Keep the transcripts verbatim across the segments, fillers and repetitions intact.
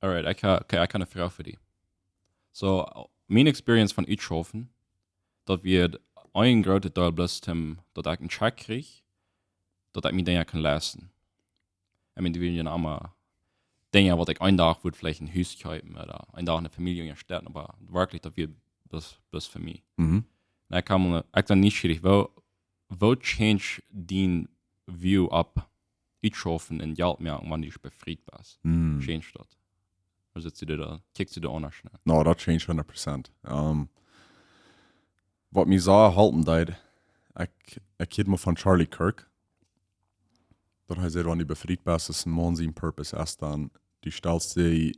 Alright, ekj ha, okay, ekj ha eene Froag fa die. So, mien Experience von utschaufen, daut wia een grootet Deel bloos, daut ekj een Check kjrieech, daut ekj mie Dinja kunn leisten. I mean, doa wieren emma Dinja, waut ekj een Dach wudd veleicht een Hus kjeepen ooda een Dach eene Famielje unjastetten, oba werkjlich, daut wia bloos, bloos fa mie. Mhm. Un ekj kaum, ekj sie nieschierich, woo, woo change dien view opp utschaufen un Jelt moaken, wan du befriet best? Mhm. Change daut? Ooda sitst du doa, kjikjst du doa aundasch no? No, daut change hundat Prozent. Ähm, waut mie sea halpen deed, ekj, ekj hieed mol von Charlie Kirk, daut hee säd, wan du befriet best, es een Maun sien Purpose es dan, du stalst de,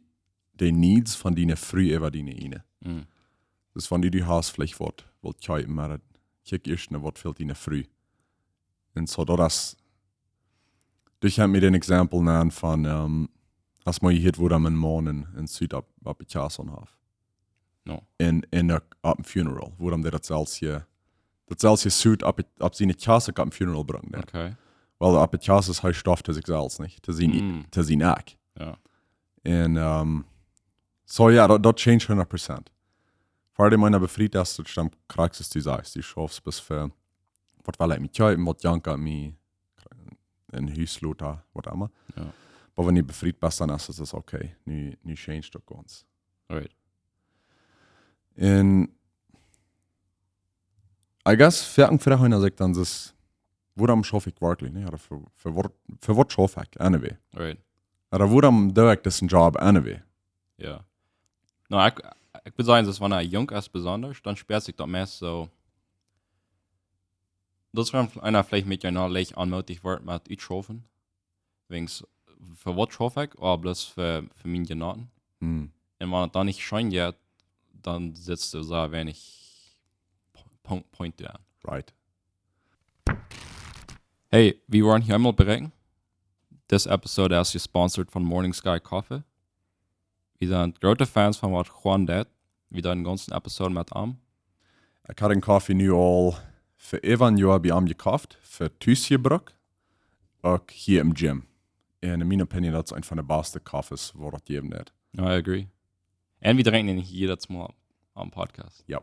de needs von diene Fru äwa diene ieejne. Mhm. Dus wan du, du hast veleicht waut, waut kjeepen, oba kjikj ieescht no waut fält diene Fru. Un soo, daut es, du kaust mie een Example nämen von, ähm, aus mol hieed, woo dan een Maun een, een Suit opp, opp de Kjast aun haud. No. En, en opp, opp een Funeral, woo dan dee daut selfst, daut selfst Suit opp, opp siene Kjast opp een Funeral brukt, nä? Okay. Well, opp de Kjast es hee stoft to sikj selfst, nich? To sien, Mm. to sien Ekj. Jo. En, ähm, soo jo, daut, daut change hundat Prozent. Ver dee eena befriet es, daut stemmt krakjt, aus du sajchst, du schaufst bloos fa, waut well ekj mie kjeepen, waut jankat mie, een Hus, Lotta, waut emma. Jo. Oba wan du befriet best, dan es et, es okay. Nu, nu change daut gaunz. Right. En, I guess, foaken froag eena sikj dan es, wuarom schauf ekj werkjlich, nä? Ooda fa, fa waut, fa waut schauf ekj, anyway? Right. Ooda wuarom doo ekj disen Job, anyway? Jo. No, ekj, ekj wudd sajen, daut wan eena junk es besonda, dan spieet sikj daut meist soo, daut wan eena veleicht met je noch leicht aunmootich woat met utschaufen. Wäajen, fa waut schauf ekj? Oh, bloos fa, fa mien Jenoten. Hm. En wan et dan nich scheen jeit, dan sitst du sea weinich Po-, Punkt, Punkt doa. Right. Hey, wie woaren hia eemol bräakjen. This episode is gesponsert von Morning Sky Coffee. Wie sent groote Fans von waut Juan deit. Wie doonen dän gaunzen Episode met am. Ekj hab dän Koffie nu aul fa äwa een Joa bie am jekoft, fa tus Jebruck, uk hia em Gym. En en miene Opinion, daut es eent von de baste Koffies, waut et jäwen deit. I agree. En wie drinkjen dän hia jiedet Mol aum Podcast. Jo.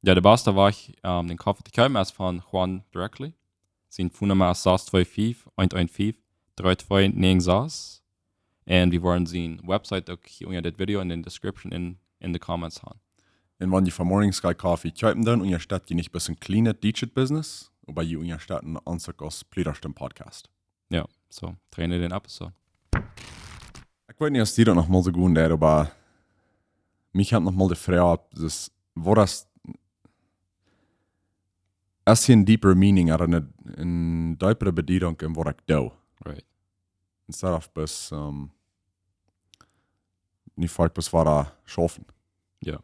Jo, de baste Wajch, ähm, dän Koffie to kjeepen, es von Juan directly. Sien Phone Numma es sas twee fief, eent eent fief, dree twee näajen sas. En wie woaren siene Website uk hia unja dit Video en de Description en, en de Comments han. En wan jie von Morning Sky Coffee kjeepen doonen, unjastett jie nich bloos een kjlienet dietschet Business, oba jie unjastett ons uk aus Plattdüütsch Podcast. Jo, soo, trainen dän Episode. Ekj weet nich, aus die daut noch mol soo goot deit, oba mie kjemt noch mol de Froag opp, dus, waut es, es hia een deeper meaning, ooda eene, eene deepere Bediedunk en waut ekj doo? Right. Instead of bloos, ähm, nich foaken bloos wada schaufen. Jo.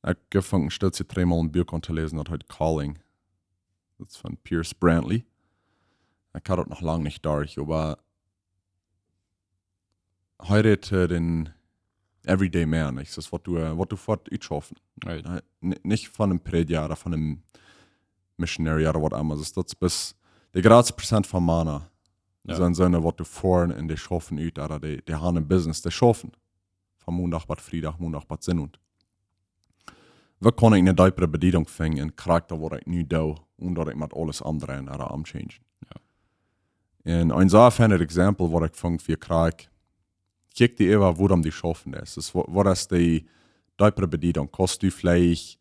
Ekj hab een Stootje dree mol een Buak aunjeläsen, daut heet Calling. Daut es von Pierce Brantley. Ekj hab daut noch lang nich derch, oba hee rät, äh, dän Everyday Man, nich? Daut es waut du, äh, waut du foakst utschaufen. Right. Äh, ni-, nich von een Prädja ooda von een Missionary ooda waut emma. Daut es, daut es bloos de jratste Prozent von Mana. Jo. Sent soone, waut du foaren en dee schaufen ut, ooda dee, dee han een Business, dee schaufen. Von Mondach bat Friedach, Mondach bat Sinnowent. Woo kaun ekj eene deepere Bediedunk finjen en Karakta, waut ekj nu doo, onen daut ekj mott aules omdreien ooda omchangen? Jo. En een sea feinet Example, waut ekj funk, wia krakjt, kjikj die äwa, wuarom du schaufen deist. Dus wa-, waut es de deepere Bediedunk? Kaust du veleicht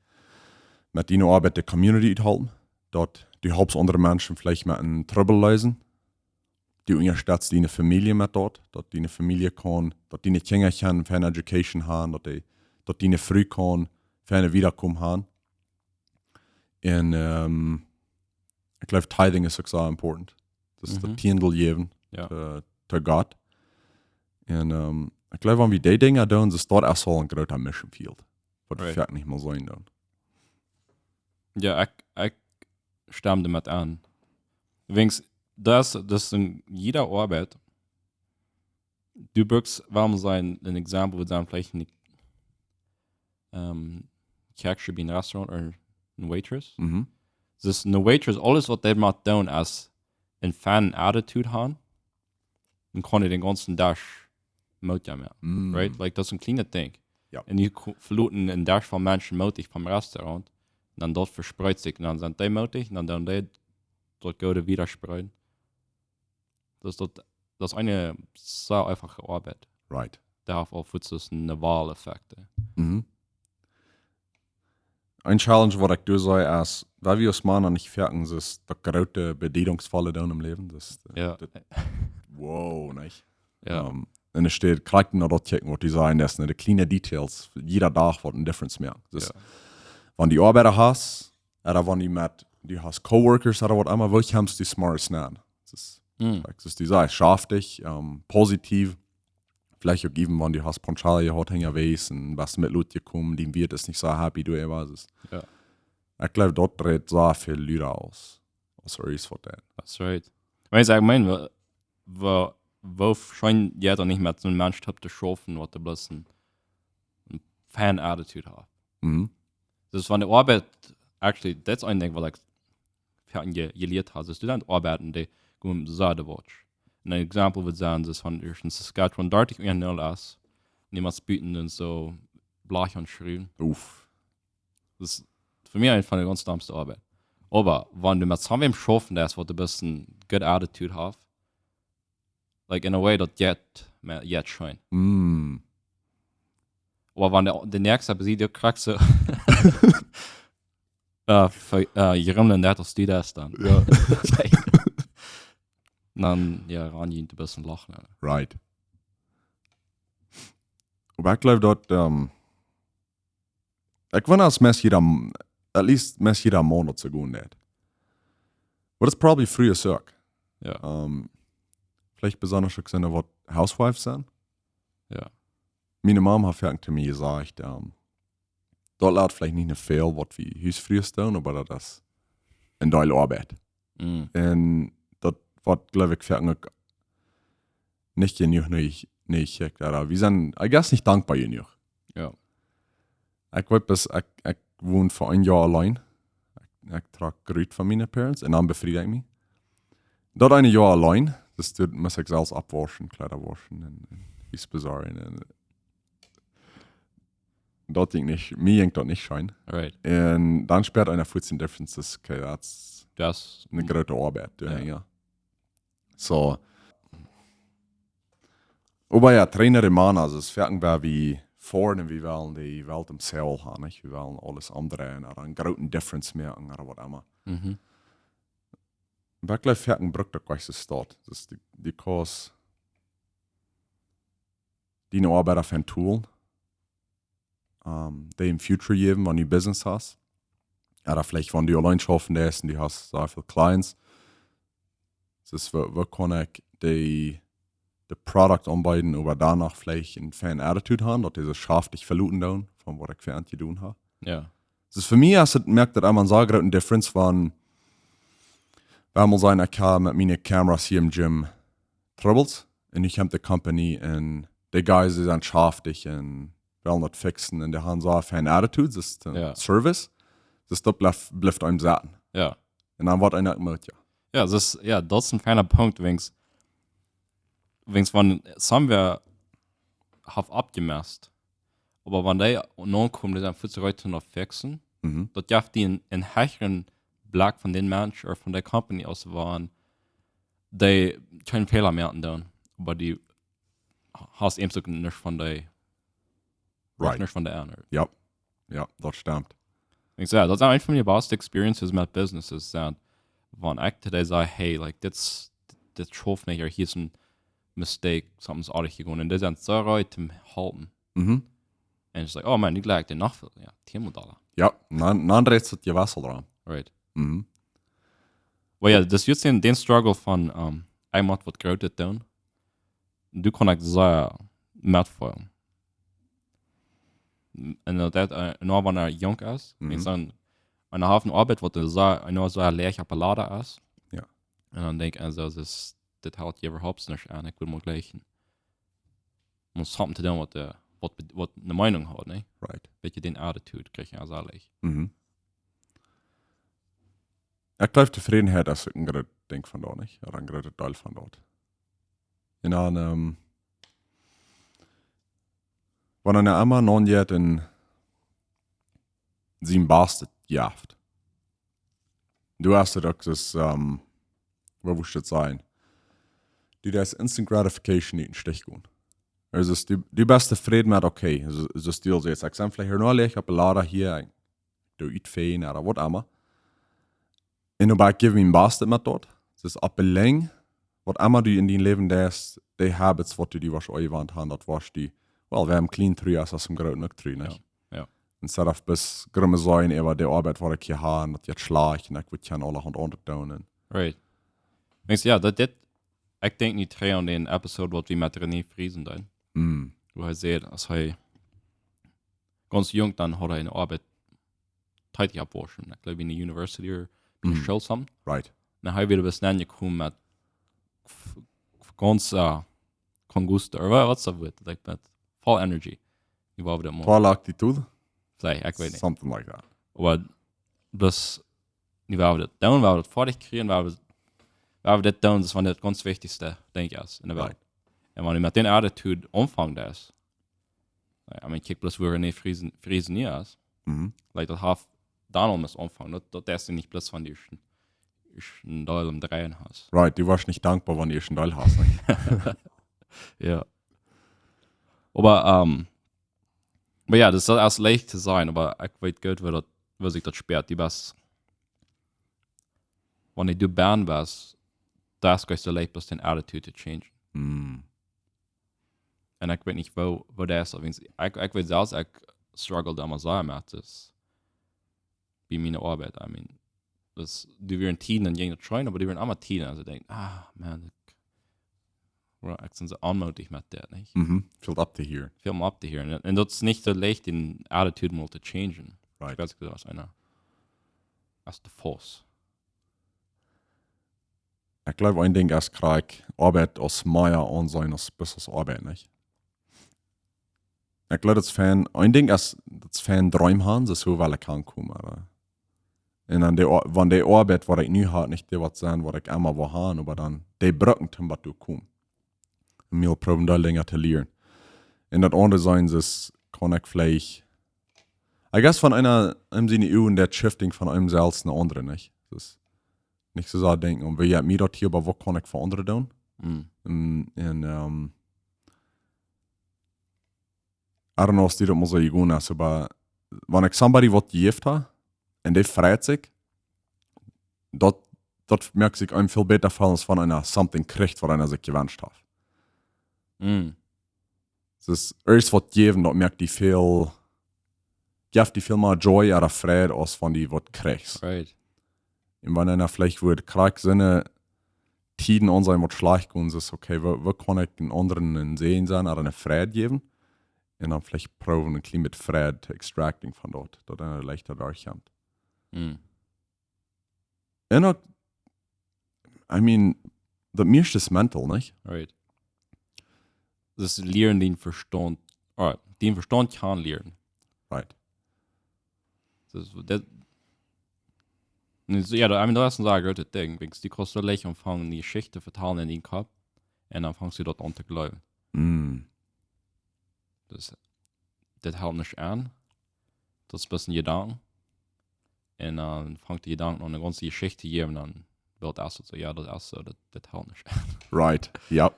met diene Oabeit de Community uthalpen? Daut du halpst aundre Menschen veleicht met een Trubbel leesen? Du unjastettst diene Famielje met daut, daut diene Famielje kaun, daut diene Kjinja kjennen feine Education han, daut dee, daut diene Fru kaun feine Wiederkunft han. En, ähm, ekj jleew, tithing es uk sea important. Daut es daut Mhm. Tiendel jäwen Jo. to, to Gott. En, ähm, ekj jleew, wan wie dee Dinja doonen, es daut ieescht aul een groota Mission Field. Waut wie Right. foaken nich mol seenen doonen. Jo, ekj, ekj stem doamet aun. Wäajen, daut, daut es en jiede Oabeit. Du brukst, wuarom sajen, een Example wudd sennen, veleicht een, ähm, Kjäakjsche bie een Restaurant ooda een Waitress. Mhm. Dus een Waitress, aules waut dee mott doonen, es een feine Attitude han. Dan kaun dee dän gaunzen Desch Moot, jo, jo. Mm. Right? Like, daut es een kjlienet Dinkj. Jo. Un dee ko-, veloten een Desch voll Menschen moot vom Restaurant. Un dan daut vespreet sikj. Un dan sent dee moot. Un dan doonen dee daut Goode wieda spreeden. Daut, daut, daut es eene sea eefache Oabeit. Right. Dee haft aul fuaz een Wahl-Effekt. Mhm. Een Challenge, waut ekj doa see, es, wan wie ons Mana nich foaken, es daut groote Bedienungsfäla doonen em Läwen. Daut, äh, Jo. Daut, wow, nich? Jo. Ähm, un dan steit krakjt no daut checken, waut dee sajen, daut sent de kjliene Details, jieda Dach waut een Difference moakt. Dus, Jo. Wan du Oabeida hast, ooda wan du met, du hast Coworkers ooda waut emma, woo kjemst du smartest aun? Daut es, Mm. Like, daut es, du sajchst, schaftich, ähm, positiv, veleicht uk even, wan du hast Ponchale jehaut, Henja wees, un best met Lot jekomen, dee Wirt es nich soo happy, du, er wia. Jo. Ekj gleew, daut rät sea väl lüda aus, aus er es waut dan. That's right. Wan ekj saj, ekj meen, woo, woo, woo scheen jeit daut nich met soon Mensch toop to schaufen, waut bloos een, een fine attitude haft? Mhm. Dus wan de Oabeit, actually, daut es een Dinkj, waut ekj foaken je-, jelieet hab. Dus du dan oabeiden, dee gonen sea de Watch. Een Example wudd sennen, dus wan du en Saskatchewan dartich Uhr nul es, niemols buten un soo Blech aunschruwen. Uff. Daut es fa mie eene von de gaunz dommste Oabeit. Oba wan du met someone schaufen deist, waut een bät good attitude haft, like, in a way daut jeit, ma-, jeit scheen. Mm. Oba wan de, de näakjste besied, du kjrichst soo, äh, fa-, äh, jerummlen daut aus du daut dan. Jo. Dan, jo, ran je een bät lachen, jo. Right. Oba ekj gleew daut, ähm, ekj wunda aus meist jieda M-, at least meist jieda Maun daut soo gonen deit. But it's probably free as fuck. Jo. Ähm, veleicht besonda uk sent waut Housewives sent. Jo. Miene Mom haft foaken to mie jesajcht, ähm, daut lat veleicht nich väl waut wie Husfrues doonen, oba daut es een Deel Oabeit. Mm. Un daut woat, gleew ekj, foaken uk nich jenuach, nich, nich, ekj, jo, wie sent, I guess, nich dankboa jenuach. Jo. Ekj weet, bes-, ekj, ekj wond fa een Joa auleen. Ekj, ekj trock rut von miene parents un dan befried ekj mie. Daut eene Joa auleen, dus doa musst ekj selfst oppwauschen, Kjleeda wauschen un, un Hus besorjen un daut jinkj nich, mie jinkj daut nich scheen. Right. Un dan spieet eena fuaz een Difference, okay, daut es, daut es eene groote Oabeit, jo, jo. So. Oba jo, Trainer de Mana, aulsoo, es foaken, wan wie foaren un wie wellen de Welt em Sail haben, nich? Wie wellen aules omdreien, ooda een grooten Difference moaken, ooda waut emma. Mhm. Oba ekj gleew, foaken brukt daut nich soo. Daut es dee, dee Kurs, dee Oabeit opp een Tool, ähm, dee em Future jäwen, wan du Business hast. Ooda veleicht, wan du auleen schaufen deist un du hast soo väl Clients. Daut es, woo, woo kaun ekj dee, de Product aunbeeden, oba doano veleicht eene fine attitude haben, daut dee schaftich veloten doonen, von waut ekj fa an jedonen hab. Jo. Dus fa mie es et, moakt et emma een sea grooten Difference, wan, wan wie sajen, ekj hab met miene Cameras hia em Gym Troubles. Un nu kjemt de Company un de guys, dee sent schaftich un wellen daut fixen un dee haben soo fine attitudes, daut es de Jo. Service. Dus daut blift, blift eenem sitten. Jo. Un dan woat eena uk moot, jo. Jo, daut es, jo, daut es een fina Punkt, wiels, wiels wan somewhere haft aufjemast, oba wan dee nokomen, dee sent fuaz rut to noch fixen, Mhm. daut jeft die een, een hecheren Blikj von dän Mensch ooda von de Company aus wan dee kjeene Fäla moaken doonen, oba dee hast eent uk nich von dee, Right. nich von dee aundre. Jo. Jo, daut stemt. Ekj saj, daut es eene von miene beste Experiences met Businesses, daut wan ekj to dee saj, hey, like, dit, dit schauft nich, hia es een mistake, something es off jegonen. Un dee sent soo reed to halpen. Mhm. Un it's like, oh man, nu jlikj dee noch väl, jo, tieen mol Dolla. Jo, dan, dan rätst du die Wasser dran. Right. Mhm. Well, jo, daut es just dän, dän Struggle von, ähm, eemol waut Grootet doonen. Du kaust sea metfeelen. Un daut, äh, nu wan eena junk es, Mhm. ekj saj, eena haft eene Oabeit, waut soo, eena soo leicht opp de Lada es. Jo. Un dan denkjt eena soo, dit, dit helt je äwahaupt nich aun, ekj well mau jlikj mol something to doonen, waut, äh, waut be-, waut eene Meinunk haft, nä? Right. Bät dän Attitude kjrieen, aulsoo leicht. Mhm. Ekj gleew, Tofrädenheit es een grootet Dinkj von daut, nich? Ooda een grootet Deel von daut. Un dan, ähm, Wan eena emma naunjeit un sien Bastet jeft, du hast daut uk, daut, ähm, woo wudd ekj daut sajen? Du deist instant gratification nich em Stich gonen. Aulsoo, du, du best tofräd met, okay, soo, soo aus du aul sajchst, ekj sie veleicht hia noch leicht oppe Lada hia, ekj doo utfäajen ooda waut emma. Un oba ekj jeef mien Bastet met daut. Daut es opp de Lenj, waut emma du en dien Läwen deist, de habits, waut du die woascht aunjewant haben, daut woascht du, well, wie haben kjliene Trua, aus aus em grooten uk Trua, nich? Jo, jo. Instead of bloos grumme sennen äwa de Oabeit, waut ekj hia hab, un daut jeit schlajcht, un ekj wudd jiern aulahaunt aundret doonen. Right. Denkjst, jo, daut dit, ekj denkj nu trigj aun dän Episode, waut wie met René Friesen deeden. Mm. Wua hee säd, aus hee gaunz junk, dan haud hee eene Oabeit, deed hee oppwauschen. Ekj jleew, en de University ooda en de Mm. School, something. Right. Dan hee wia bat dan jekomen met f-, f-, gaunz, äh, con gusto, ooda wa-, waut es daut Wuat? Like, met voll energy. Nu woa wie daut mol. Volle Aktitud? Veleicht, ekj weet nich. Something like that. Oba daut, nu woa wie daut doonen, woa wie daut foadich kjrieen, woa wie, woa wie daut doonen, daut es wan daut gaunz wichtichste Dinkj es en de Welt. Right. Un wan du met dän Attitude aunfangen deist, I mean, kjikj bloos wua René Friesen, Friesen nu es. Mhm. Like, daut haft dan aul must aunfangen. Daut, daut es nich bloos wan du ieescht een, ieescht een Deel aum Dreien hast. Right, du woascht nich dankboa, wan du ieescht een Deel hast, nich? Jo. Oba, ähm, oba jo, daut es leicht to sajen, oba ekj weet goot, woo daut, woo sikj daut spieet. Du best, wan du doa best, daut es goanich soo leicht, bloos dän Attitude to changen. Mm. Un ekj weet nich, woo, woo daut es. Opp eent, ekj, ekj weet selfst, ekj struggle doa emma sea met, daut bie miene Oabeit, I mean, daut, doa wieren Tieden, dan jinkj daut scheen, oba doa wieren emma Tieden, aus ekj denkj, ah, man, ekj, well, ekj sie soo onmoodich met dit, nich? Mhm. Väl opptohieren. Väl mea opptohieren. Un, un daut es nich soo leicht, dän Attitude mol to changen. Right. Ekj weet nich, aus eena, aus de Faust. Ekj jleew, een Dinkj es krakjt, Oabeit aus mea aunseenen aus bloos aus Oabeit, nich? Ekj jleew, daut es fein, een Dinkj es, daut es fein Dreem haben, daut es wua wie wellen aunkomen, oba. Un dan de Oa-, wan de Oabeit, waut ekj nu hab, nich dee woat sennen, waut ekj emma well haben, oba dan dee brucken, om waut to komen. Un mie proowen doa lenja to lieren. Un daut aundre sennen, daut kaun ekj veleicht, I guess, von eena, en siene Uagen, daut shifting von eenem selfst no aundre, nich? Daut es nich soo sea denkjen, om, wäa jeft mie daut hia, oba waut kaun ekj fa aundre doonen? Mm. Un, un, ähm, I don't know, aus die daut mol soo jegonen es, oba wan ekj somebody waut jejäft hab, un dee freit sikj, daut, daut moakt sikj eenem väl bäta feelen, aus wan eena something kjricht, waut eena sikj jewenscht haft. Mm. Daut es, ieescht waut jäwen, daut moakt die väl, jeft die väl mea joy ooda Freid, aus wan du waut kjrichst. Right. Un wan eena veleicht woat krakjt soone Tieden aunseenen, waut schlajcht gonen, es okay, woo, woo kaun ekj dän aundren een Säajen sennen ooda eene Freid jäwen? Un dan veleicht proowen een kjlien bät Freid to extracting von daut, daut eena leichta derchkjemt. Mm. Un uk, I mean, daut mieeschte es mental, nich? Right. Daut es lieren dän Vestaunt, alright, dän Vestaunt kjanen lieren. Right. Daut es, daut, nu, soo, jo, daut, I mean, daut es een sea grootet Dinkj, wiels du kaust soo leicht aunfangen, dee Jeschicht to vetalen en dien Kopp, un dan fangst du daut aun to jleewen. Mm. Daut, daut helt nich aun. Daut es bloos een Jedanken. Un dan fangt de Jedanken aun, eene gaunze Jeschicht to jäwen, dan woat daut soo, jo, daut es soo, daut, daut helt nich aun. Right, jo.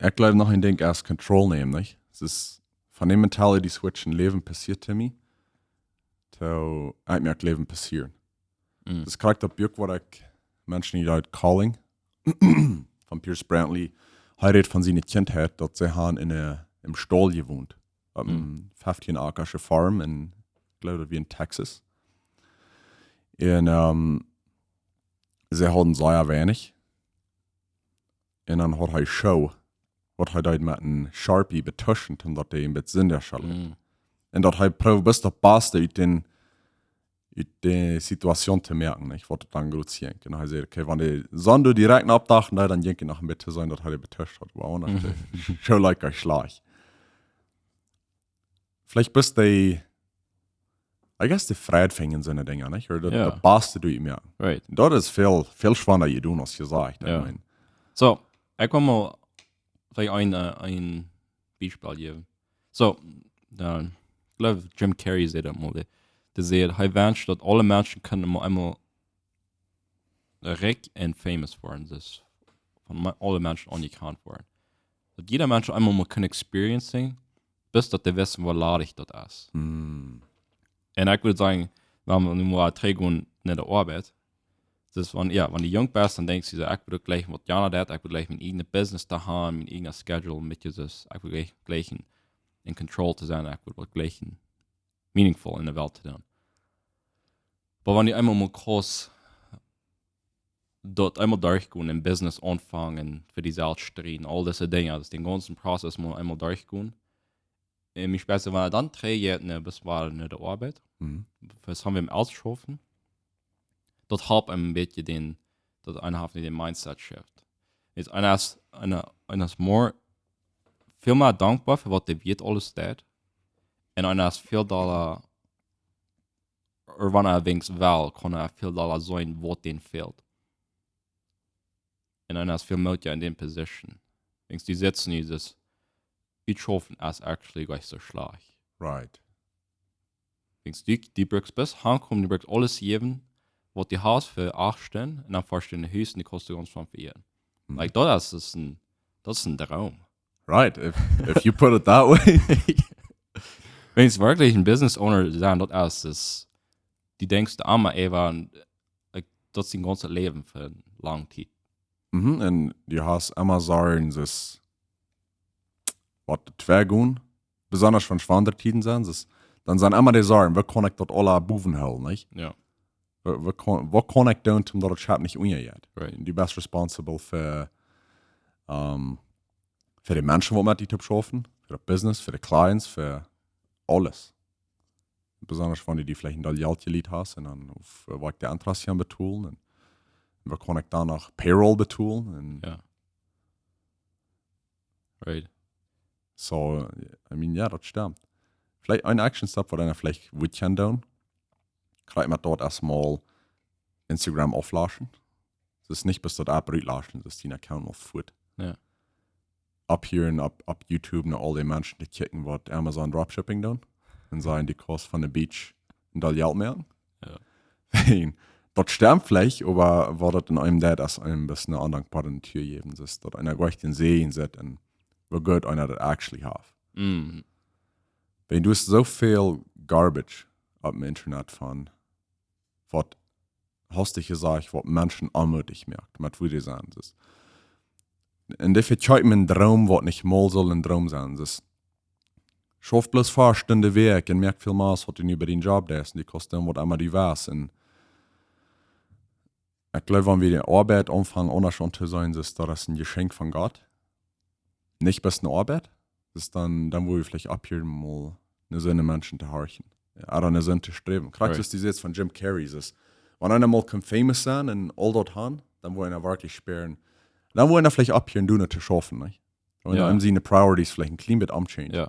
Ekj jleew noch een Dinkj es Control nämen, nich? Daut es von dee Mentality switchen, Läwen passieet to mie, to, ekj moak Läwen passieren. Mm. Daut es krakjt daut Buak, waut ekj, Menschen, dee daut Calling, von Pierce Brantley, hee rät von siene Kjintheit, daut see haben en, äh, em Staul jewont. Opp Mm. eene feftieen Akasche Farm en, ekj jleew, daut wia en Texas. Un, ähm, see hauden sea weinich. Un dan haud hee Schoo, waut hee deed met een Sharpie betuschen, om daut hee een bät Senn derchschellen. Mm. Un daut hee proowd bloos daut Baste ut dän, ut de Situation to moaken, nich, waut daut dan groot jinkj. Un hee säd, okay, wan de Sonn doa direkt opp daut, dan jinkj hee noch een bät to seenen, daut hee betuscht haud. Wow, un daut Mhm. Schoo leek schlajcht. Veleicht best du, I guess, de Freid finjen soone Dinja, nich? Ooda daut, Jo. daut Baste doa moaken. Right. Daut es väl, väl schwanda to doonen, aus jesajcht. Jo. Ekj meen. Soo, ekj well mol veleicht een, äh, een Biespel jäwen. So, dan, ekj jleew, Jim Carrey säd daut mol. Dee, dee säd, hee wenscht, daut aule Menschen kunnen mol eemol rich un famous woaren. Dus von me-, aule Menschen aunerkaunt woaren. Daut jieda Mensch eemol mol kaun experiencen, bat daut dee weeten, woo ladich daut es. Mm. Un ekj wudd sajen, wan wie nu mol trigjgonen no de Oabeit. Dus wan, jo, wan du junk best, dan denkjst du soo, ekj wudd jlikj waut Jana deed, ekj wudd jlikj mien eajnet Business to haben, mien eajnet Schedule, met je, dus ekj wudd jlikj, jlikj en, en control to sennen, ekj wudd waut jlikj en meaningful enne Welt to doonen. Oba wan du eemol mol kaust daut eemol derchgonen, en Business aunfangen, fa die selfst strieden, aul dise Dinja, daut dän gaunzen Prozess mol eemol derchgonen. Un mie spieet, wan dan trigj jeit, no, bat wada no de Oabeit. Mm. Fa haben wie em Ausschaufen. Daut halpt eenem een bät dän, daut eena haft dän Mindset shift. Daut eena es, eena, eena es more, väl mea dankboa fa waut de Welt aules deit. Un eena es väl dolla, ooda wan eena weens well, kaun eena väl dolla seenen waut dän fält. Un eena es väl mea en dee Position. Weens du sitst nu, daut Utschaufen es actually goanich soo schlajcht. Right. Weens du, du brukst bloos aunkomen, du brukst aules jäwen, waut du hast fa acht Stunden, un dan foascht du no Hus un du kaust gaunz von vejäten. Mhm. Like, daut es, daut es een, daut es een Droom. Right. If, if you put it that way. Weens werkjlich een Business Owner sennen, daut es, es, du denkjst emma äwa, like, daut es dien gaunzet Läwen fa lange Tiet. Mhm. Un du hast emma Sorjen, daut waut de Twei gonen, besonda wan schwoare Tieden sent, daut, dan sent emma dee Sorjen, woo kaun ekj daut aula bowen hoolen, nich? Jo. Woo, woo kaun, waut kaun ekj doonen, om daut Schip nich unjajeit? Right. Du best responsible fa, ähm, fa de Menschen, waut met die toop schaufen, fa daut Business, fa de Clients, fa aules. Besonda wan du die veleicht een Deel Jelt jelieent hast un dan, ooda, äh, waut ekj de Interest aun betolen un woo kaun ekj dan noch Payroll betolen un Jo. Right. So, I mean, jo, daut stemt. Veleicht een Action Step, waut eena veleicht wudd kjennen doonen. Kjikj, mau daut ieescht mol Instagram auflöschen. Daut es nich bat daut App rutlöschen, daut es dien Account mol fuat. Jo. Opphieren, opp, opp YouTube, no aul dee Menschen to kjikjen, waut Amazon Dropshipping doonen. Un seenen, du kaust von de Beach een Deel Jelt moaken. Jo. Daut stemt veleicht, oba waut daut en eenem deit, es eenem een bät eene ondankboare Natua jäwen. Daut es daut eena goanich dän Säajen sitt un woo goot eena daut actually haft. Mm. Wan du hast soo väl Garbage oppem Internet von, waut hast du jesajcht, waut Menschen onmootich moakt, met woo dee sent. Daut, un dee vekjeepen eenen Droom, waut nich mol saul een Droom sennen. Daut, schauf bloos fast enne Wäakj un moak väl mea, waut du nu bie dän Job deist, un du kaust doonen, waut emma du west. Un ekj jleew, wan wie de Oabeit aunfangen, aundasch auntoseenen, daut, daut es een Jeschenkj von Gott. Nich bat eene Oabeit, daut dan, dan wudd wie veleicht opphieren, mol no soone Menschen to horchen. Jo, ooda no soone to sträwen. Krakjt Right. Aus du sajchst von Jim Carrey, daut, wan eena mol kaun famous sennen un aul daut haben, dan woat eena werkjlich spieren. Dan woat eena veleicht opphieren, doonen to schaufen, nich? Wan Jo. eena siene Priorities veleicht een kjlien bät omchangen. Jo.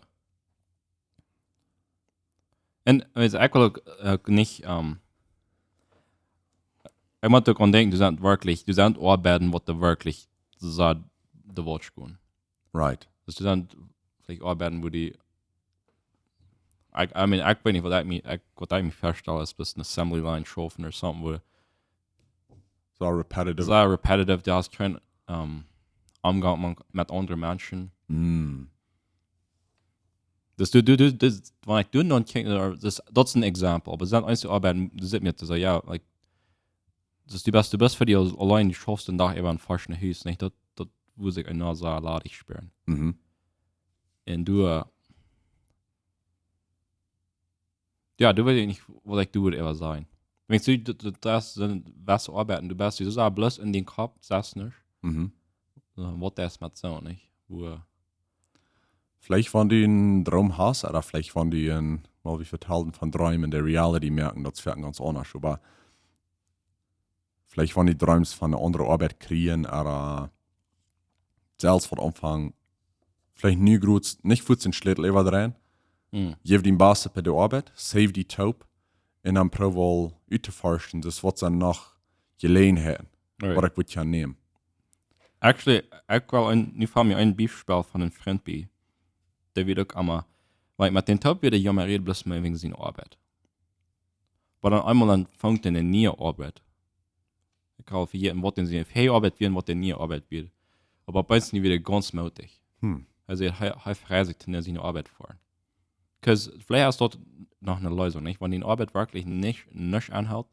Un, weetst, ekj well uk, uk nich, ähm, ekj mott uk aun denkjen, du sent werkjlich, du sent Oabeiten, waut du werkjlich, soo, de Welt gonen. Right. Dus du sent veleicht Oabeiten, wua du, ekj, I mean, ekj weet nich, waut ekj mie, ekj, waut ekj mie väastal, es bloos een assembly line schaufen or something, wua Soo repetitive. Soo repetitive, du hast kjeen, ähm, Omgank met, met aundre Menschen. Mm. Dus du, du, du, dus, wan ekj doa no kjikj, äh, dus, daut es een Example, oba daut sent eenje Oabeiten, du sitst mie to sajen, jo, like, dus du best, du best fa die aul-, auleen, du schaufst dän Dach äwa en faschne Hus, nich? Daut, daut wudd ekj enorm soo ladich spieren. Mhm. Un du, äh, jo, du weetst nich, waut ekj doa wudd äwa sajen. Weetst du, daut, daut, daut sent waut Oabeiten, du best, du sitst bloos en dän Kopp, sajchst nuscht. Mhm. Soo, waut es met soo, nich? Wua, Veleicht, wan du eenen Droom hast, ooda veleicht, wan du een, well, wie vetalden von Dreemen, de Reality moaken, daut es veleicht gaunz aundasch, oba veleicht, wan du dreemst von eene aundre Oabeit kjrieen, ooda selfst waut aunfangen, veleicht nu groot, nich fuaz dän Schlätel äwadreien, mm, jeff dien Baste bie de Oabeit, save die toop, un dan proow aul uttoforschen, daut waut sent noch Jeläajenheiten, right. Waut ekj wudd kjennen nämen. Actually, ekj well een, nu fält mie een Biespel von een Frint bie. Dee wia uk emma, Like, met dän Toop wia de Jomma räd bloos mea wäajen siene Oabeit. Oba dan eemol dan fangt hee ne niee Oabeit. Ekj kaun vejäten waut dän siene väaje Oabeit wia un waut de niee Oabeit wia. Oba opp eemol wia hee gaunz mootich. Hm. Hee säd, hee, hee freit sikj to siene Oabeit foaren. 'Cause veleicht es daut noch ne Leesunk, nich? Wan dee Oabeit werkjlich nich, nuscht aunhelt,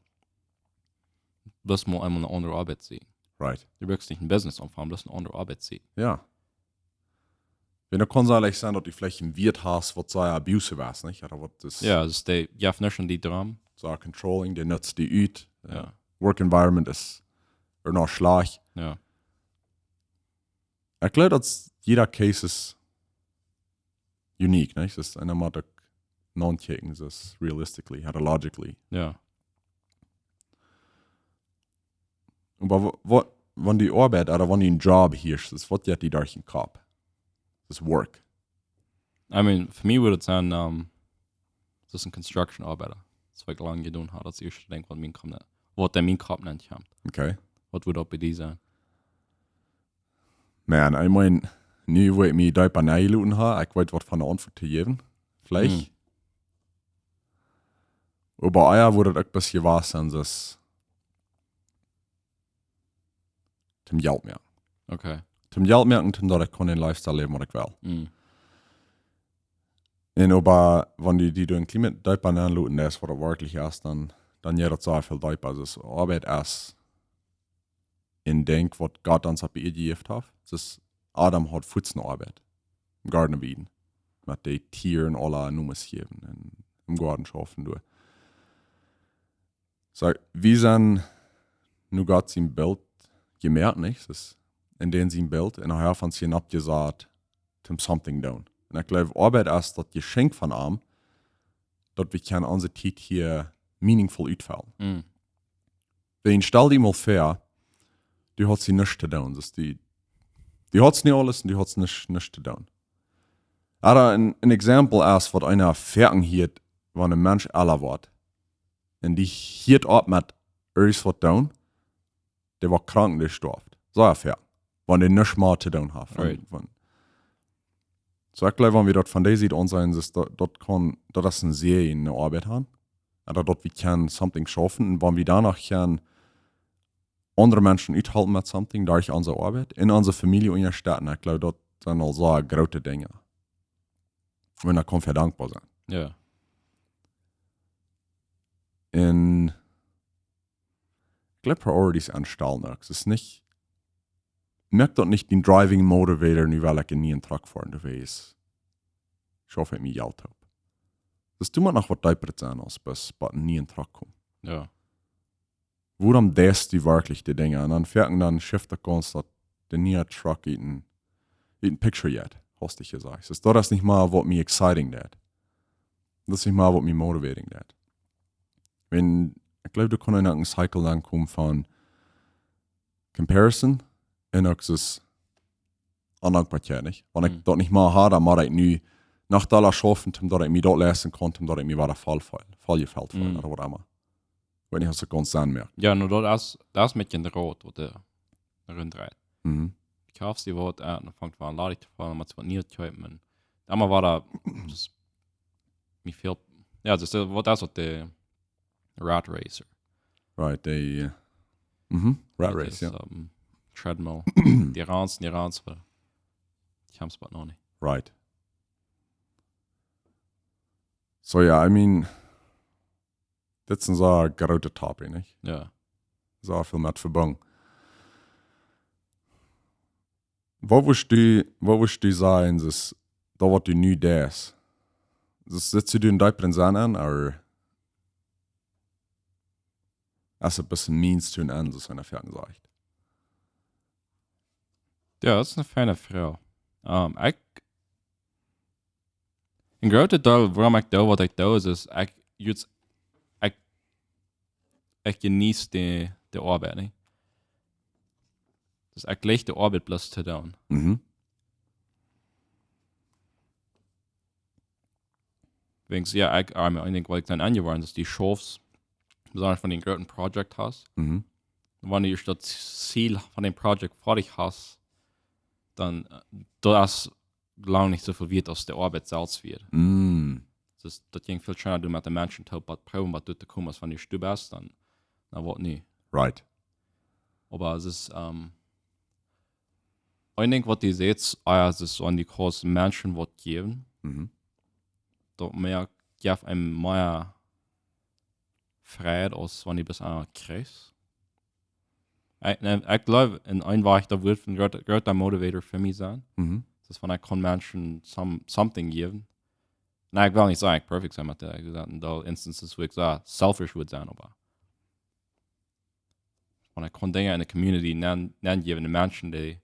bloos mol eemol ne aundre Oabeit seenen. Right. Du bruckst nich een Business aunfangen, bloos ne aundre Oabeit seenen. Jo. Wan daut kaun secha sennen daut du veleicht een Wieet hast waut sea abusive es, nich? Ooda waut es Jo, daut es de, jeft nuscht aun dee Droom. sea controlling, dee nutzt die ut. Jo. Work environment es ea noch schlajcht. Jo. Ekj jleew daut jieda case es unique, nich? Daut es, eena mott uk nochecken, daut es realistically, how to logically. Jo. Oba wa-, wa-, wan dee Oabeit, ooda wan dee een Job hieescht, daut es waut jeit die derch dän Kopp? Daut es work. I mean, fa mie wudd et sennen, um, daut es een Construction Oabeida. Daut es waut ekj lang jedonen hab, daut es daut ieeschte Dinkj waut mien Kopp nenn, waut en mien Kopp nenn kjemt. Okay. Waut wudd daut bie die sennen? Man, I mean, nu wua ekj mie deepa nenjeloten hab, ekj weet waut fa ne Auntwuat to jäwen. Veleicht. Hm. Oba ea wudd et uk bloos jewast sennen, daut es toom Jelt moaken. Okay. Toom Jelt moaken, toom daut ekj kaun dän Lifestyle läwen waut ekj well. Hm. Un oba wan du die doa een kjlien bät deepa nenloten deist waut daut werkjlich es, dan, dan jeit daut sea väl deepa. Daut es Oabeit es een Dinkj waut Gott ons opp de Ieed jejäft haft. Daut es, Adam haud fuaz ne Oabeit. Em Garden of Eden. Met de Tieren aula Nomes jäwen un em Goaden schaufen doonen. Soo, wie sent no Gott sien Bilt jemoakt, nich? Daut es en dän sien Bilt un hee haft ons hia oppjesat toom something doonen. Un ekj jleew, Oabeit es daut Jeschenkj von am, daut wie kjennen onse Tiet hia meaningful utfellen. Hm. Wan, stal die mol väa, du hast hia nuscht to doonen. Daut es die, du hast nu aules un du hast nuscht, nuscht to doonen. Ooda een, een Exempel es waut eena foaken hieet, wan een Mensch ella woat. Un dee hieet opp met irjent waut doonen, dee woat krank, dee stoaft. Soo, jo, foaken. Wan dee nuscht mea to doonen haft. Von, Right. Von, soo, ekj jleew, wan wie daut von dee Sied aunseenen, daut, daut kaun, daut es een sea eene Oabeit han. Un daut, daut wie kjennen something schaufen. Un wan wie doano kjennen aundre Menschen uthalpen met something, derch onse Oabeit, un onse Famielje unjastetten, ekj jleew, daut sent aul soo groote Dinja. Un doa kaun wie dankboa sennen. Jo. Un ekj jleew, Priorities aunstalen uk. Daut es nich, moak daut nich dän driving motivator, nu well ekj een nieen Truck foaren, du weetst. Schauf ekj mie Jelt opp. Daut deit mau noch waut deepa sennen aus bloos bie een nieen Truck komen. Jo. Wuarom deist du werkjlich dee Dinja? Un dan foaken dan shift de Kjans daut de niee Truck ut een, ut een picture jeit, hast du jesajcht. Daut es nich mea waut mie exciting deit. Daut es nich mea waut mie motivating deit. Wan, ekj jleew, doa kaun een cycle aunkomen von comparison un uk soo Ondankboakjeit, nich? Wan ekj Mhm. daut nich mea haud, dan mott ekj nu noch dolla schaufen, om daut ekj mie daut leisten kaun, om daut ekj mie wada voll feelen, voll jefelt feelen, Mhm. ooda waut emma. Ekj weet nich aus daut gaunz Senn moakt. Jo, nu daut es, daut es met dän Rot waut doa rundreit. Mhm. Ekj hab dee waut, äh, dan fangt waut aun ladich to faulen, mott waut Nieet kjeepen. Dan mau wada, daut mie väl, jo, daut es waut, daut es waut de Rat Racer. Right, de, äh, mhm, Rat Daut Race, es, jo. ähm, Treadmill. Dee rant, dee rant, oba ekj hab et noch nich. Right. So, jo, I mean, dit es een sea grootet Topic, nich? Jo. Sea väl met vebungen. Waut wurscht du, waut wurscht du sajen, es daut waut du nu deist? Es, sitst du en deepren Senn aun, ooda es et bloos een means to an end, soo aus eena foaken sajcht? Jo, daut es eene feine Froag. Ähm, ekj, een grootet Deel wuarom ekj doo waut ekj doo, es, es ekj, just, ekj, ekj jeneet de, de Oabeit, nich? Dus ekj leew de Oabeit bloos to doonen. Mhm. Wäajen, jo, ekj, ah, ekj denkj, waut ekj dan aunjewant, es dee Chefs, besonda wan du een grootet Project hast, Mhm. wan du daut Ziel von däm Project foadich hast, dan, äh, daut es lang nich soo väl wieet aus de Oabeit selfst wieet. Mm. Dus daut jinkj väl scheener, du met de Menschen toop waut proowen, waut doa to komen, aus wan du stubest, dan, na waut nu. Right. Oba et es, ähm, een Dinkj waut du sajchst, ah jo, et es, wan du kaust Menschen waut jäwen, Mhm. daut mea, jeft eenem mea Freiheit aus wan du bloos eena kjrichst. Ekj, ne, ekj jleew, enn een Wajch, daut wudd een groota, groota Motivator fa mie sennen. Mhm. Dus wan ekj kaun Menschen some, something jäwen. Na, ekj well nich sajen, ekj perfect sie met daut. Ekj saj, enn dee instances, wua ekj saj, selfish wudd sennen, oba wan ekj kaun Dinja enn de community nen, nenjäwen, de Menschen, dee,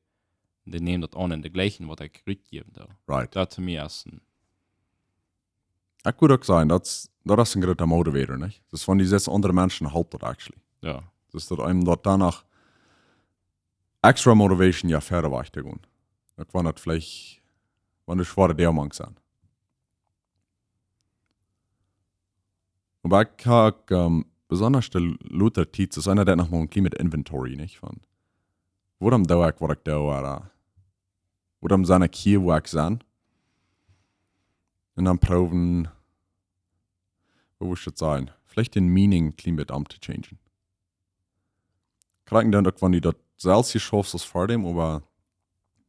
dee nämen daut aun enn de jleichen waut ekj rutjäwen doo. Right. Daut to mie es een, Ekj wudd uk sajen, daut, daut es een groota Motivator, nich? Dus wan du sajchst, aundre Menschen halpt daut actually. jo. Dus daut eenem daut doano extra Motivation, jo, wieda wajch to gonen. Uk wan daut veleicht, wan du schwoare Dinja mank sennen. Oba ekj hab, ähm, besonda de lota Tiet, es eena deit noch mol een kjlien bät Inventory, nich? Von, wuarom doo ekj waut ekj doo, ooda wuarom sie ekj hia, wua ekj sie? Un dan proowen, woo wudd ekj daut sajen? Veleicht dän Meaning een kjlien bät om to changen. Krakjt dan uk, wan du daut selfst hia schaufst aus ver däm, oba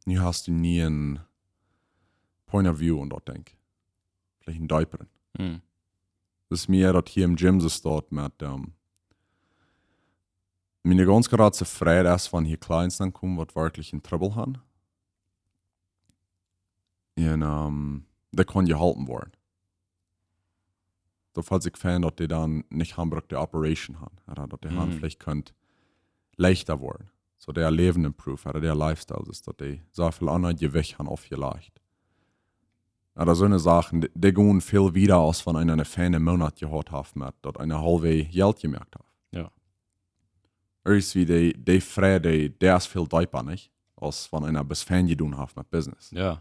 nu hast du nie een Point of View aun daut Dinkj. Veleicht een deepren. Hm. Daut es mea daut hia em Gym soo steit met, ähm, miene gaunz jratste Freiheit es, wan hia Clients aunkomen, waut werkjlich een Trouble haben. Un, ähm, dee kjennen jeholpen woaren. Daut felt sikj fein, daut dee dan nich haben brukt de Operation haben. Ooda daut dee haben Mhm. veleicht kunt leichta woaren. Soo dee Läwen improve, ooda dee Lifestyle, es daut dee soo väl aun Jewicht haben aufjelajcht. Ooda soone Sachen, dee, dee gonen väl wieda aus wan eena een feina Moonat jehaut haft met daut eena haulf Jelt jemoakt haft. Jo. Irjentwoo dee, dee Freiheit, dee es väl deepa, nich? Aus wan eena bloos fein jedonen haft met Business. Jo.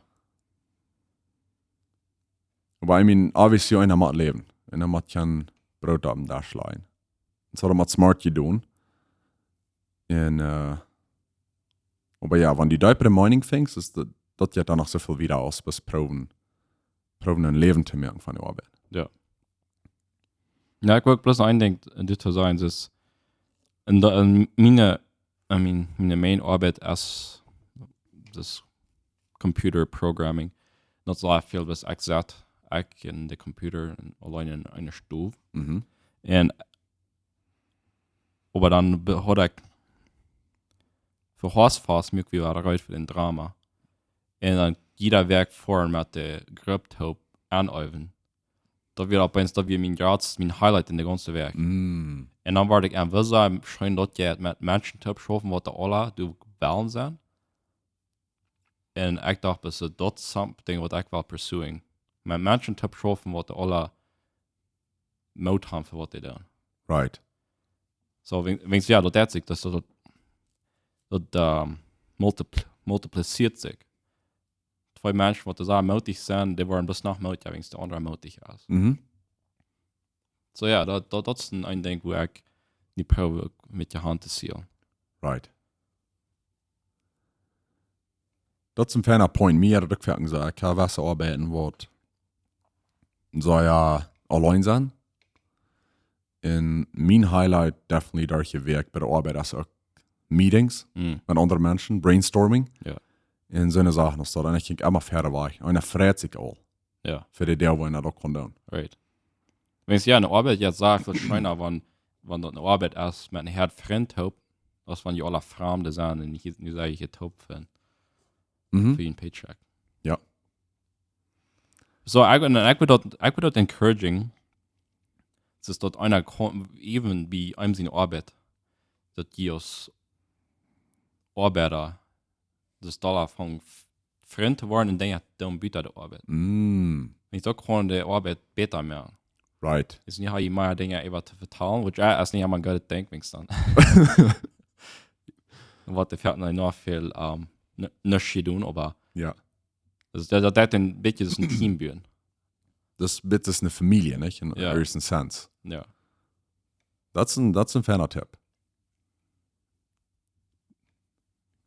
Oba I mean, obviously, eena mott läwen. Eena mott kjeen Broot oppem Desch lajen. Un soo daut mott smart jedonen. Un, äh, oba jo, wan du deepre Meaning finjst, es daut, daut jeit dan noch soo väl wieda aus bloos proowen, proowen een Läwen to moaken von de Oabeit. Jo. Jo, ekj well bloos een Dinkj dit to sajen, es enn de, enn miene, I mean, miene main Oabeit es daut Computer Programming. Daut es väl waut ekj sett, ekj enn dän Computer un auleen enn eene Stow. Mhm. Un, oba dan be-, haud ekj fa Hoastfast, muak wie wada rut fa dän Drama. Un dan jieda Wäakj foaren met de Grupp toop aunäwen. Daut wia opp eemol, daut wia mien jratst, mien Highlight enn de gaunze Wäakj. Mm. Un dan wort ekj aun, woo sea scheen daut jeit met Menschen toop schaufen, waut dee aula doa wellen sennen. Un ekj docht, daut es something waut ekj well pursuing. Met Menschen toop schaufen, waut dee aula Moot haben fa waut dee doonen. Right. Soo, wan-, wan-, jo, daut deit sikj, daut, daut, daut, ähm, multipl-, multiplizieet sikj. Twee Menschen, waut soo mootich sent, dee woaren bloos noch mootja, wan de aundra mootich es. Mhm. Soo jo, daut, daut, daut es een, een Dinkj, wua ekj nu proow uk met de Haunt to zielen. Right. Daut es een feina Point. Mie haft daut uk foaken soo, ekj hab waut Oabeiten, waut soo jo auleen sennen. Un mien Highlight definitely derch de Wäakj bie de Oabeit es uk Meetings Mm. met aundre Menschen, brainstorming. Jo. Un soone Sachen aus daut. Un ekj kjikj emma wieda wajch. Un dan frei ekj mie aul. Jo. Fa dee Dinja, waut ekj daut kaun doonen. Right. Wan, jo, eene Oabeit, jo, es väl scheena, wan, wan daut eene Oabeit es met een Haufen Frind toop, aus wan dee aula Framde sent un nich, nich sea toop finjen. Mhm. Fa een Paycheck. Jo. Soo, ekj, un ekj wudd daut, ekj wudd daut encouraging, es daut eena kaun, even bie eenem siene Oabeit, daut jie aus Oabeida, daut doa von F-, Frind to woaren un Dinja doonen buta de Oabeit. Mm. Wan daut kaun de Oabeit bäta moaken. Right. Es nich, hab jie mea Dinja äwa to vetalen, which, äh, es nich emma een goodet Dinkj, wan dan. Waut dee foaken noch väl, ähm, n-, nich doonen, oba Jo. daut, daut, daut deit een bät daut een Team buen. Daut es een bät aus eene Famielje, nich? In Jo. Eersten Sense. Jo. Daut es een, daut es een feina Tip.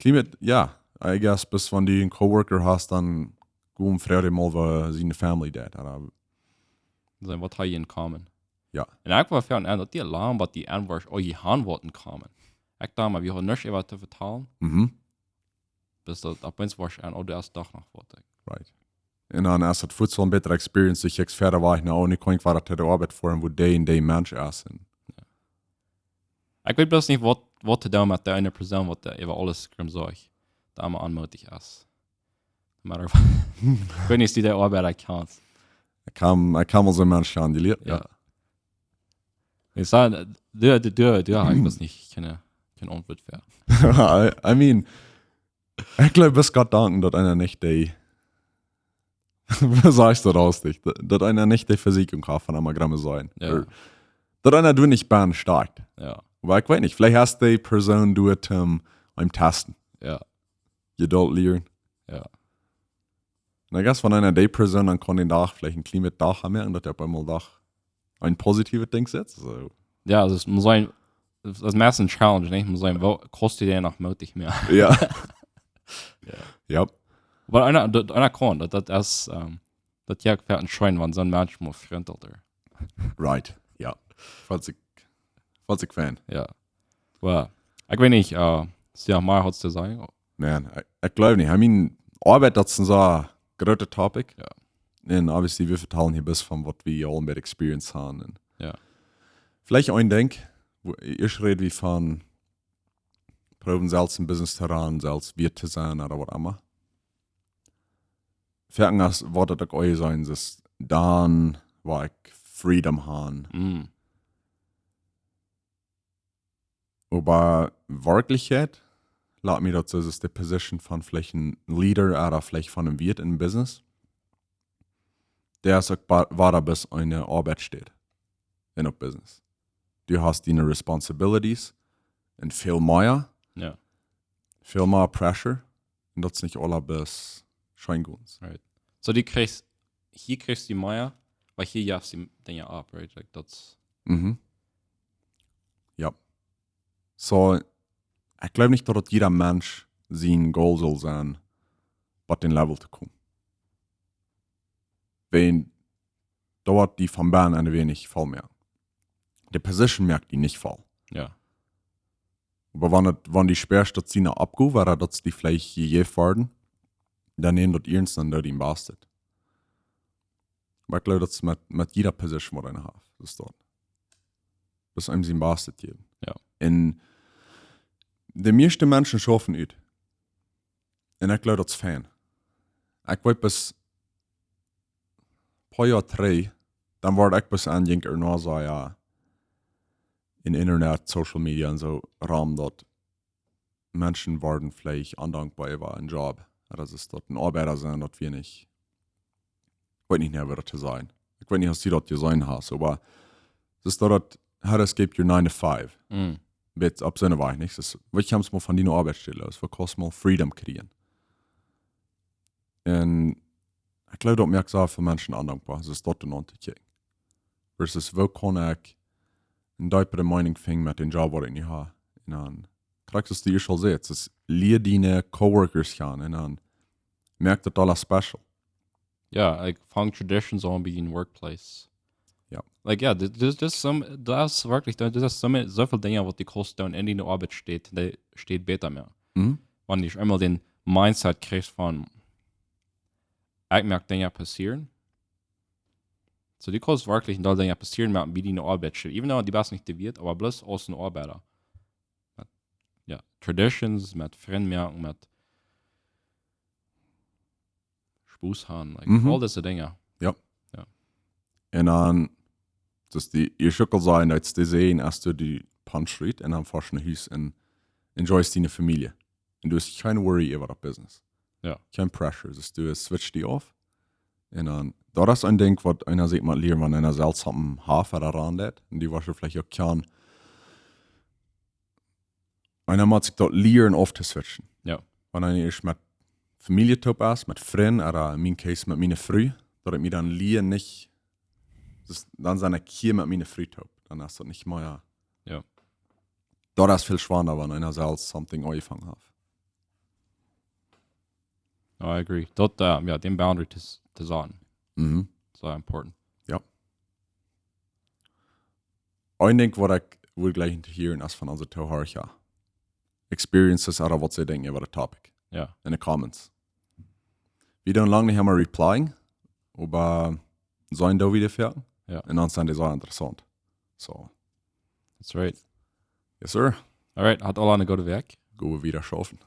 Kjlien bät, jo, I guess, bloos wan du een Coworker hast, dan go frei mol, woo siene Family deit. Ooda Soo, waut ha jie en common? Jo. Un ekj wull froagen, daut dee lang, waut dee aun woaren, oh, jie han waut en common. Ekj docht mau, wie hauden nuscht waut to vetalen. Mhm. Bat daut opp eemol woat, oh, du hast doch noch waut. Right. Un dan es daut fuaz een bätre experience, daut ekj wieda wajch, na, oh, nu kaun ekj wada to de Oabeit foaren, woo dee un dee Mensch es. Un ekj weet bloos nich, waut, waut to doonen met dee eene Persoon, waut doa äwa aules krumm sajcht. Daut emma onmootich es. No matter what. Ekj weet nich, aus du dee Oabeit kjanst. Ekj kaun, ekj kaun mol soon Mensch kjanen, dee lieet, jo. Jo. Ekj saj, du, du, du, du, ekj weet nich, kjeene, kjeene Auntwuat fa. I, I mean, ekj jleew, bat Gott danken, daut eena nich dee, waut sajchst du daut aus dich? Daut, daut eena nich dee Vesieekjunk haft von emma gramme sennen. Jo. Ooda daut eena doa nich bie steit. Jo. Oba ekj weet nich, veleicht es dee Persoon doa, um, am testen. Jo. Jeduld lieren. Jo. Un I guess, wan eena dee Persoon dan kaun dän Dach veleicht een kjlien bät Dach moakjen, daut hee opp eemol Dach een positiewet Dinkj sitt, soo. Jo, daut es, mott sennen, daut es meist een Challenge, nich? Mott sennen, woo kaust du dän noch mootich moaken? Jo. Jo. Jo. Oba eena, daut, eena kaun, daut, daut es, ähm, daut, jo, ekj fält een scheen, wan soon Mensch mol frintelt. Right, jo. Felt sikj, felt sikj fein. Jo. Well, ekj weet nich, äh, see, mea haud to sajen. Man, ekj, ekj jleew nich. I mean, Oabeit, daut es een soo grootet Topic. Jo. Un obviously, wie vetalen hia bloos von waut wie aul met experience haben. Un jo. Veleicht een Dinkj, woo, ieescht räd wie von proowen selfst een Business to runnen, selfst wieet to sennen ooda waut emma. Foaken es, woat daut uk ea sennen, daut dan, wua ekj Freedom han. Mm. Oba werkjlich, lot mie daut soo, es de Position von veleicht een Leader ooda veleicht von een Wieet en Business. Dee es uk ba-, wada bloos eene Oabeitsstäd en een Business. Du hast diene Responsibilities un väl mea. Jo. Väl mea Pressure. Un daut es nich aula bloos scheen gonen. Right. So, du kjrichst, hia kjrichst du mea, oba hia jefst du Dinja auf, right? Like, daut es Mhm. Jo. So, ekj jleew nich, daut jieda Mensch sien Goal saul sennen, bat dän Level to komen. Wan doa woat die von bennen een weinich voll moaken. De Position moakt die nich voll. Jo. Oba wan et, wan du spieescht, daut siene Oppgow, ooda daut dee veleicht jejäft woaren, dan nemm daut iernst un doo dien Bastet. Oba ekj jleew, daut es met, met jieda Position, waut eena haft. Daut es daut. Daut es eenem sien Bastet jäwen. Jo. Un de mieeschte Menschen schaufen ut. Un ekj jleew, daut es fein. Ekj weet, bat een poa Joa trigj, dan wort ekj bat aun jinkj er no soo, jo, en Internet, Social Media un soo, rom daut Menschen woaren veleicht ondankboa äwa een Job. Daut es daut een Oabeida sennen, daut wie nich, ekj weet nich mea, waut to sajen. Ekj weet nich, aus du daut jeseenen hast, oba daut es daut, daut, how to escape your nine to five. Mm. Bat opp soone Wies, nich? Daut es, waut kjemst mol von diene Oabeitsstäd loos, waut kaust mol Freedom kjrieen. Un ekj jleew, daut moakt soo väl Menschen ondankboa, daut es daut een Unjascheet. Versus, woo kaun ekj eene deepere Meenunk finjen met dän Job, waut ekj nu hab? Un dan, krakjt aus du ieescht aul sätst, es lia diene Coworkers kjanen un dan moakt daut aules special. Jo, like, fang traditions aun bie dien workplace. Jo. Like, jo, dit, dit, dit es some, daut es werkjlich, daut, dit es some, soo väl Dinja, waut du kaust doonen en diene Oabeitsstäd, dee Städ bäta moaken. Mhm. Wan du eemol dän Mindset kjrichst von, ekj moak Dinja passieren. So, du kaust werkjlich een Deel Dinja passieren moaken bie diene Oabeitsstäd. Even though du best nich de Wieet, oba bloos aus een Oabeida. Met, jo, traditions, met Frind moaken, met Spos haben, like, Mhm. aul dise Dinja. Jo. Jo. Un dan, daut es dee, jie schuckelt soo, daut es dee sennen, aus du dee Punch read un dan foascht no Hus un enjoyst diene Famielje. Un du hast kjeen worry äwa daut Business. Jo. Kjeen pressure. Daut du switch die auf. Un dan, daut es een Dinkj, waut eena sikj mott lieren, wan eena selfst opp een Hoff ooda rom deit. Un dee woascht veleicht uk kjanen. Eena mott sikj daut lieren auf to switchen. Jo. Wan eena ieescht met Famielje toop es, met Frind, ooda en mien case met miene Fru, daut ekj mie dan lia nich, daut es, dan sie ekj hia met miene Fru toop. Dan es daut nich mea, jo. Jo. Daut es väl schwanda, wan eena selfst something aunjefongen haft. Oh, I agree. Daut, äh, jo, dän Boundary to s-, to setten. Mhm. Sea important. Jo. Een Dinkj waut ekj wudd jleichen to hieren es von onse Tohorcha. Experiences ooda waut see denkjen äwa daut topic. Jo. In de comments. Wie doonen lang nich emol replying, oba sent doa wada fa. Jo. Un dan sent dee sea interessaunt. So, That's right. Yes, sir. Alright, habt aula eene goode Wäakj. Go wie wieda schaufen.